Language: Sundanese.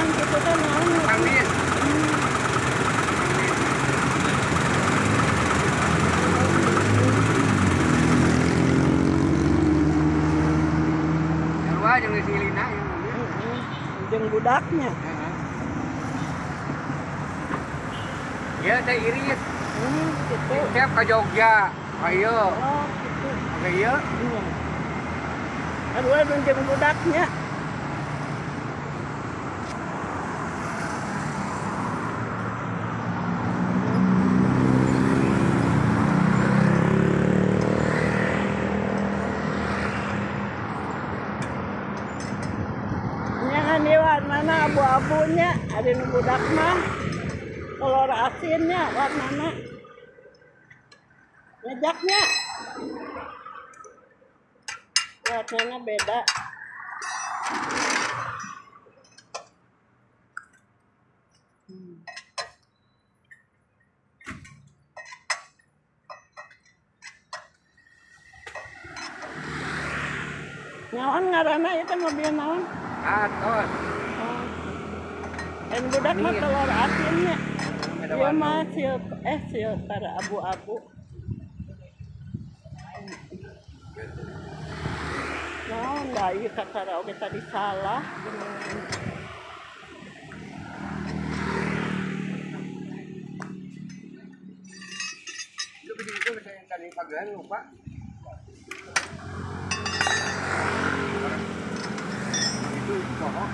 Pirang kitu teh naon? Amin. Sarua jeung si Lina yang mobil. Heeh. Jeung budaknya. Heeh. Ya, teh irit. Gitu. Tiap ke Jogja, ayo. Oh, gitu. Oke, iya. Iya. Aduh, aduh, jeung budaknya. Nya kan ieu warnana abu-abunya, ada nu budak mah telur asinnya warnana. Ngejaknya. Warnanya beda. Naon ngaranna ieu teh, mobil naon? Atos. Oh. Dan budak mah Amin. telur asinnya. Beda Ieu warna. mah silver abu-abu. Naon da ieu kakara oge tadi salah. Gimana? Itu begitu bisa yang tadi pagian lupa. Itu cowok.